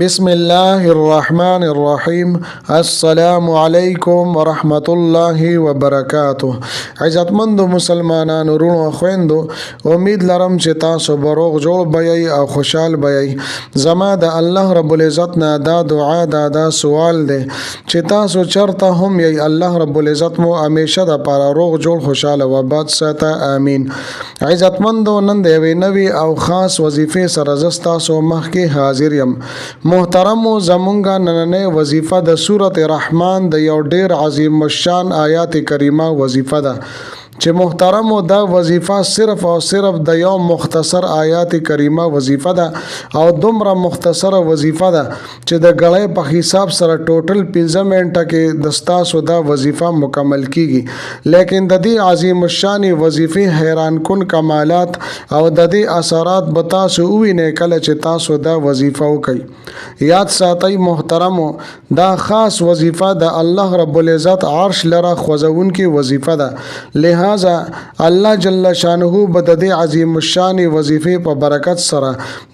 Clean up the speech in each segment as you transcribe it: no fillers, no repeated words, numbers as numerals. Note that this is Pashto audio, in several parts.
بسم الله الرحمن الرحیم. السلام علیکم ورحمت الله وبرکاته. عزتمندو مسلمانانو، وروڼو، خویندو، امید لرم چې تاسو به روغ جوړ به یئ او خوشحال به یئ. زما د الله رب العزت نه دا دعا دا دا سوال دی چې تاسو چرته هم یئ، الله رب العزت مو همیشه د پاره روغ جوړ، خوشحال او آباد ساته، آمین. عزتمندو، نن د یوې نوې او خاص وظیفې سره زه ستاسو مخکې حاضر یم. محترمو، زمونږ نننۍ وظیفه د سورت رحمان د یو ډیر عظیم الشان آیات کریمه وظیفه ده، چې محترمو دا وظیفه صرف او صرف د یو مختصر آیات کریمه وظیفه ده، او دومره مختصره وظیفه ده چې د ګړۍ په حساب سره ټوټل 5 منټه کې د ستاسو دا وظیفه مکمل کیږي. لیکن د دې عظیم الشان وظیفې حیران کن کمالات او د دې اثرات به تاسو ووینئ کله چې تاسو دا وظیفه وکئ. یاد ساتئ محترمو، دا خاص وظیفه د الله رب العزت عرش لره خوځونکې وظیفه ده. لہذا الله جل شانه به د دې عظیم الشان وظیفې په برکت سره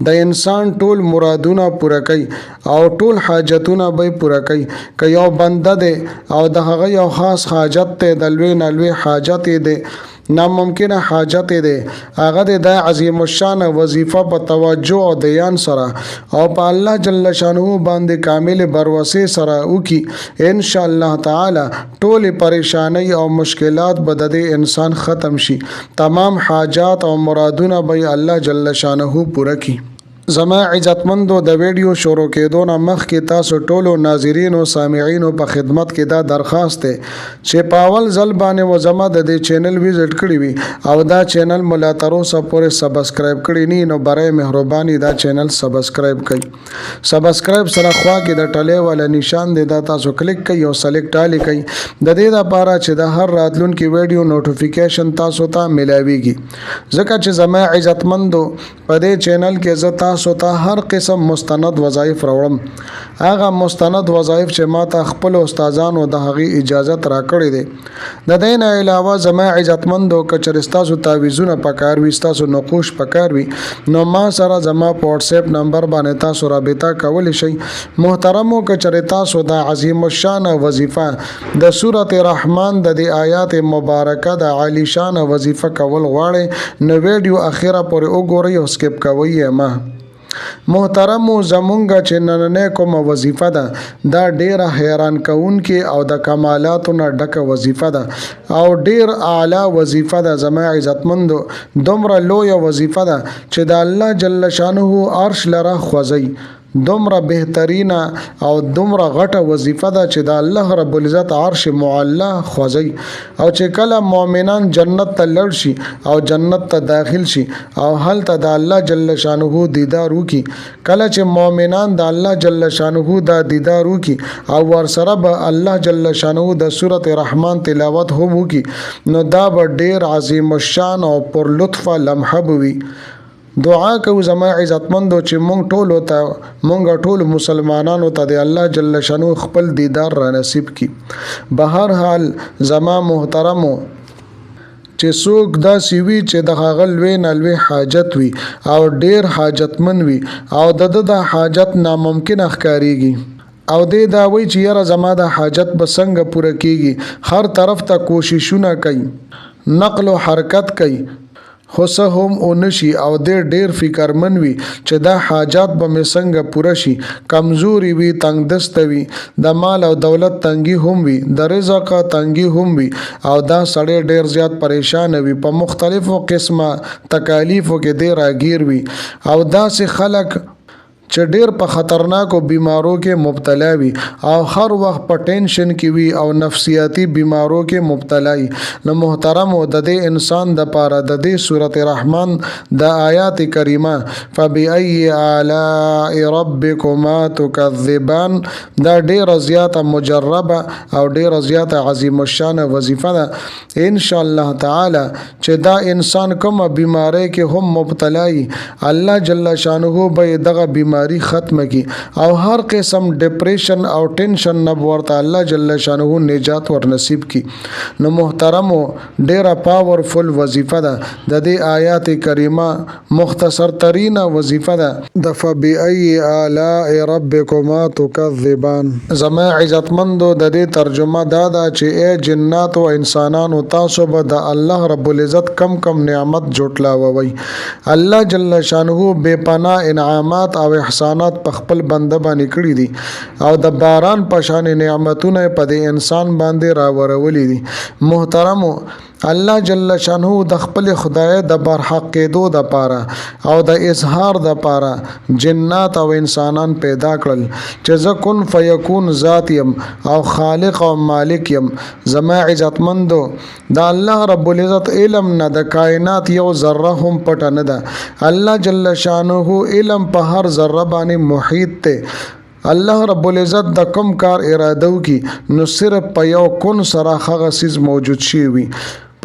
د انسان ټول مرادونه پوره کوي او ټول حاجتونه به پوره کوي. که یو بنده دی او د هغه یو خاص حاجت دی، د لوی نه لوی حاجت یې دی، ناممکنه حاجت دی، هغه د دا عظیم الشان وظیفه په توجه او دیان سره او په الله جل شانه باندې کامل بروسې سره وکي، ان شاء الله تعالی ټول پریشانی او مشکلات به د دې انسان ختم شي، تمام حاجات او مرادونه به الله جل شانه پوره کړي. زما عزتمندو، د ویډیو شروع کېدو نه مخکې تاسو ټولو ناظرینو سامعینو په خدمت کې دا درخواست دی چې په اول ځل باندې مو زما د دې چینل وزټ کړی وي او دا چینل مو لا تر اوسه پورې سبسکرایب کړی نه، نو برای مهرباني دا چینل سبسکرایب کړئ. سبسکرایب سره خوا کې د ټلې والا نشان دی، دا تاسو کلیک کړئ او سلیکټ آل کړئ، د دې لپاره چې د هر راتلونکي ویډیو نوټیفیکیشن تاسو ته ملاویږي. ځکه چې زما عزتمندو، په دې چینل کې زه تاسو ته هر قسم مستند وظایف راوړم، هغه مستند وظایف چې ما ته خپل استادانو د هغې اجازت راکړې دی. د دې نه علاوه زما عزتمندو، که چېرې ستاسو تعویذونه پکار وي، ستاسو نقوش پکار وي، نو ما سره زما په واتس اپ نمبر باندې تاسو رابطه کولی شئ. محترمو، که چېرې تاسو د عظیم الشان وظیفه د سورت رحمان د دې آیات مبارکه د عالی شان وظیفه کول غواړئ، نو ویډیو اخره پورې وګورئ او سکپ کوئ یې مه. محترمو، زمونږ چې نننۍ کومه وظیفه ده، دا ډیره حیران کوونکې او د کمالاتو نه ډکه وظیفه ده او ډیر اعلی وظیفه ده. زما عزتمندو، دومره لویه وظیفه ده چې د الله جل شانه عرش لره خوځي. دومره بهترینه او دومره غټه وظیفه ده چې د الله رب العزت عرش معلا خوځي، او چې کله مؤمنان جنت ته لړ شي او جنت ته داخل شي او هلته د الله جل شانه دیدار وکي، کله چې مؤمنان د الله جل شانه دا دیدار وکي او ورسره به الله جل شانه د سورت رحمان تلاوت هم وکي، نو دا به ډیر عظیم الشان او پر لطف لمحه به وي. دعا کوو زما عزتمندو چې مونږ ټولو ته، مونږ ټولو مسلمانانو ته د الله جل شانه خپل دیدار را نصیب کړي. بهر حال زما محترمو، چې څوک داسې وي چې د هغه لوی نه لوی حاجت وي او ډیر حاجتمن وي او د ده دا حاجت ناممکنه ښکاریږي او دی دا وایي چې یاره زما دا حاجت به څنګه پوره کیږي، هر طرف ته کوششونه کوي، نقل و حرکت کوي، خو څه هم ونشي، او دی ډیر فکرمن وي چې دا حاجات به مې څنګه پوره شي، کمزوري وي، تنګدسته وي، د مال او دولت تنګي هم وي، د رزق تنګي هم وي، او دا سړی ډیر زیات پریشان وي، په مختلفو قسمه تکالیفو کې دی راګیر وي، او داسې خلک چې ډیر په خطرناکو بیمارو کې مبتلا وي او هر وخت په ټینشن کې وي او نفسیاتي بیمارو کې مبتلا وي، نو محترمو، د دې انسان د پاره د دې سورت رحمان د آیات کریمه فبأي آلاء ربکما تکذبان دا ډیره زیاته مجربه او ډیره زیاته عظیم الشان وظیفه ده. ان شاء الله تعالی چې دا انسان کومه بیماری کې هم مبتلا وي، الله جل شانه به دغه بیماری بیماری ختمه کړي او هر قسم ډپریشن او ټینشن نه به ورته الله جل شانه نجات ور نصیب کړي. نو محترمو، ډیره پاورفل وظیفه ده، د دې آیات کریمه مختصر ترینه وظیفه ده د فبأي آلاء ربکما تکذبان. زما عزتمندو، د دې ترجمه دا ده چې ای جناتو او انسانانو، تاسو به د الله رب العزت کم کم نعمت جوټلاوئ. الله جل شانه بې پناه انعامات او احسانات په خپل بنده باندې کړي دي او د باران په شان نعمتونه په دې انسان باندې راورولي دي. محترمو، الله جل شانه د خپل خدای د برحق کېدو د پاره او د اظهار د پاره جنات او انسانان پیدا کړل چې زه کن فیکون ذات یم او خالق او مالک یم. زما عزتمندو، د الله رب العزت علم نه د کائنات یو ذره هم پټه نه ده. الله جل شانه علم په هر ذره باندې محیط دی. الله رب العزت د کوم کار اراده وکي نو صرف په یو کن سره هغه څیز موجود شي وي.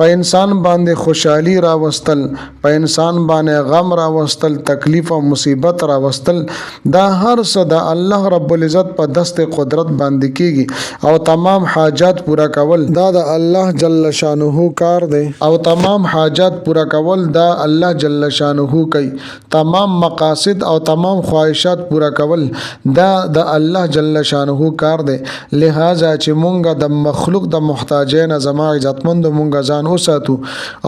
په انسان باندې خوشحالي راوستل، په انسان باندې غم راوستل، تکلیف او مصیبت راوستل، دا هر څه د الله رب العزت په دست قدرت باندې کیږي او تمام حاجات پوره کول دا د الله جل شانه کار دی او تمام حاجات پوره کول دا الله جل شانه کوي. تمام مقاصد او تمام خواهشات پوره کول دا د الله جل شانه کار دی. لہذا چې مونږ د مخلوق د محتاجۍ نه، زما عزتمند، مونږ ځان وساتو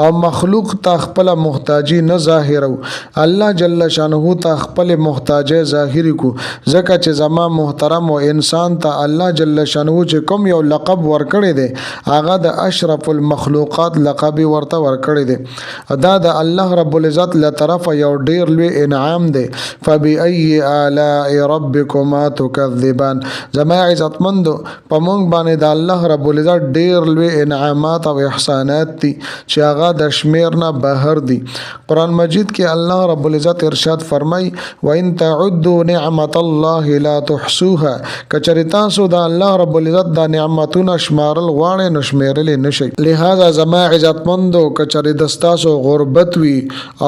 او مخلوق ته خپل محتاجی نه ظاهرو، الله جل شانه ته خپل محتاجۍ ظاهر کو. ځکه چې زما محترم او انسان ته الله جل شانه چې کوم یو لقب ورکړی دی، هغه د اشرف المخلوقات لقب ورته ورکړی دی. دا د الله رب العزت له طرفه یو ډیر لوی انعام دی. فبأي آلاء ربکما تکذبان. زما عزتمندو، په مونږ باندې د الله رب العزت ډیر لوی انعامات او احسانات دي چې هغه د شمیر نه بهر دي. قرآن مجید کې الله رب العزت ارشاد فرمای: وان تعدوا نعمت الله لا تحصوها. کچری تاسو د الله رب العزت د نعمتونه شمارل غواړئ نو شمیرلی نشئ. لہذا زما عزتمندو، کچری د ستاسو غربت وي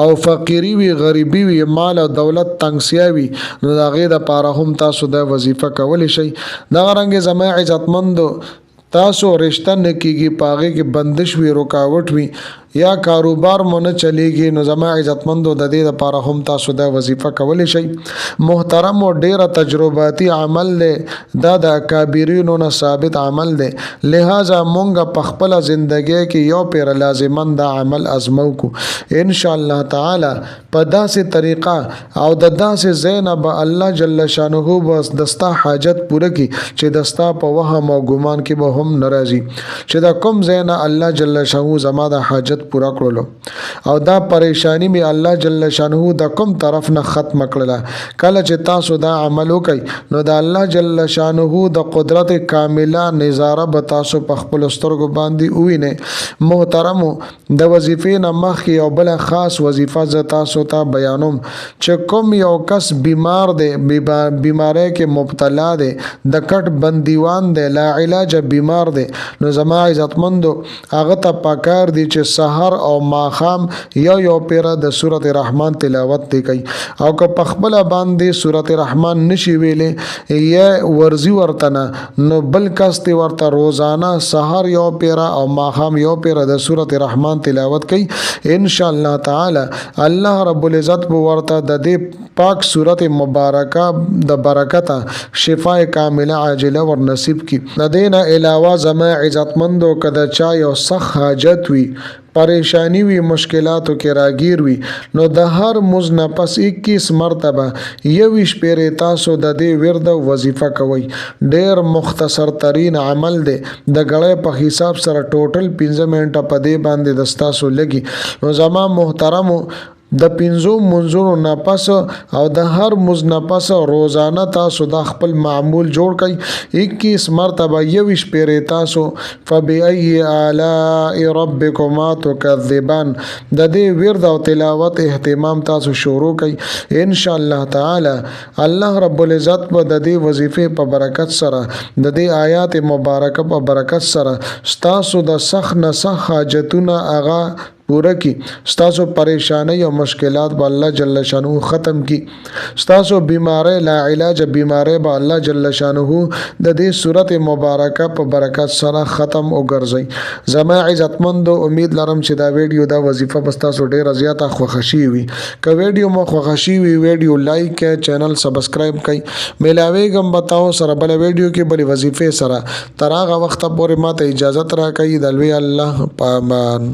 او فقیری وي، غریبي وي، مال او دولت تنگسیا وي، نو د هغې دپاره هم تاسو د وظیفه کولی شئ. دغه رنګ زما عزتمندو، تاسو رشته نه کیږي، په هغې کې بندش وي، رکاوټ وي یا کاروبار مو نه چلیږي، نو زما عزتمندو، د دې لپاره هم تاسو دا وظیفه کولی شئ. محترم او ډیره تجرباتي عمل دی، دا د اکابرینو نه ثابت عمل دی. لہذا مونږ په خپله زندګۍ کې یو پیر لازما دا عمل ازمو کو. ان شاء الله تعالی په داسې طریقه او د داسې ځای نه به الله جل شانه به د ستا حاجت پوره کړي چې د ستا په وهم او ګمان کې به هم نه راځي چې دا کوم ځای نه الله جل شانه زما د حاجت پوره کړلو او دا پریشانی می الله جل شانه د کوم طرف نه ختم کړله. کله چې تاسو دا عمل وکړئ نو د الله جل شانه د قدرت کامله نظاره به تاسو په خپل سترګو باندې ووینئ. محترمو، د وظیفې نه مخکې یو بله خاص وظیفه زه تاسو ته بیانوم چې کوم یو کس بیمار دی، بیماری کې مبتلا دی، د کټ بندیوان دی، لا علاج بیمار دی، نو زما عزتمندو، هغه ته پکار دی چې سحر او ماښام یو یو پیره د سورت رحمان تلاوت دی کوي او که په خپله باندې سورت رحمان نشي ویلی یا ورځي ورته نه، نو بل کس دی ورته روزانه سحر یو پیره او ماښام یو پیره د سورت رحمان تلاوت کوي. ان شاء الله تعالی الله رب العزت به ورته د دې پاک سورت مبارکه د برکته شفای کامله عاجله ور نصیب کی. د دې نه علاوه زما عزتمندو، که د چا یو سخت حاجت وي، پریشانی وي، مشکلاتو کې راګیر وي، نو د هر مز نه پس 21 مرتبه، 21 پیرې تاسو د دې ورد وظیفه کوئ. ډیر مختصر ترین عمل دی. د ګړۍ په حساب سره ټوټل 5 منټه په دې باندې د ستاسو لګي. نو زما محترمو، د پنځو منځونو نه پس او د هر مز نه پس روزانه تاسو دا خپل معمول جوړ کړئ، 21 مرتبه، 21 پیرې تاسو فبأي آلاء ربکما تکذبان د دې ورد او تلاوت اهتمام تاسو شروع کړئ. ان شاء الله تعالی الله رب العزت به د دې وظیفې په برکت سره، د دې آیات مبارکه په برکت سره ستاسو د سخت نه سخت حاجتونه هغه پوره کړي، ستاسو پریشانۍ او مشکلات به الله جل شانه ختم کړي، ستاسو بیمارۍ، لا علاج بیمارۍ به الله جل شانه د دې سورت مبارکه په برکت سره ختم وګرځي. زما عزتمندو، امید لرم چې دا ویډیو، دا وظیفه به تاسو ډیره زیاته خوښه شي وي. که ویډیو مو خوښه شي وي، ویډیو لایک کړئ، چینل سبسکرایب کړئ. ملاویږم به تاسو سره بل ویډیو کې بل وظیفه سره. تر هغه وخته پورې ماته اجازه راکړئ. د لوی الله په امان.